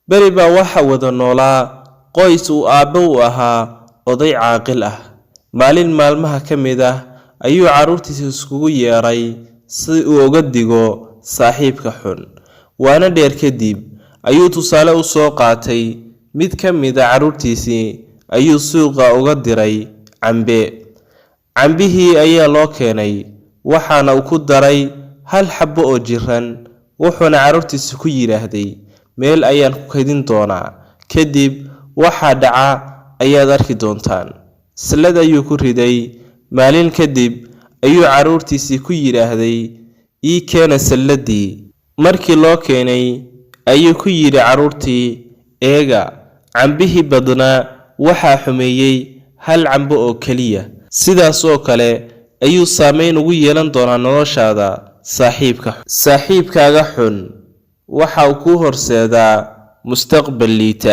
Beri baa waxaa wada noolaa qoys uu aabbe u ahaa oday caaqil ah. Maalin maalmaha ka mid ah ayuu carruurtiisa iskugu yeeray si uu uga digo saaxiibka xun. Waana dheer kadib ayuu tusaale u soo qaatay mid ka mid ah carruurtiisii ayuu suuqa uga diray cambe. Cambihii ayaa loo keenay, waxaana uu ku daray hal xabbo oo jiran, wuxuuna carruurtiisa ku yidhaahday, "Meel ayaan ku kaydin doonaa, kadib waxa dhaca ayaad arki doontaan." Sallad ayuu ku riday. Maalin kadib ayuu carruurtiisii ku yidhaahday, "Ii keena salladdii." Markii loo keenay ayuu ku yidhi carruurtii, "Eega, cambihii badnaa waxaa xumeeyey hal cambo oo keliya." Sidaas oo kale ayuu saameyn ugu yeelan doonaa noloshaada saaxiibka. Saaxiibkaaga xun waxa uu kuu horseedaa mustaqbal liita.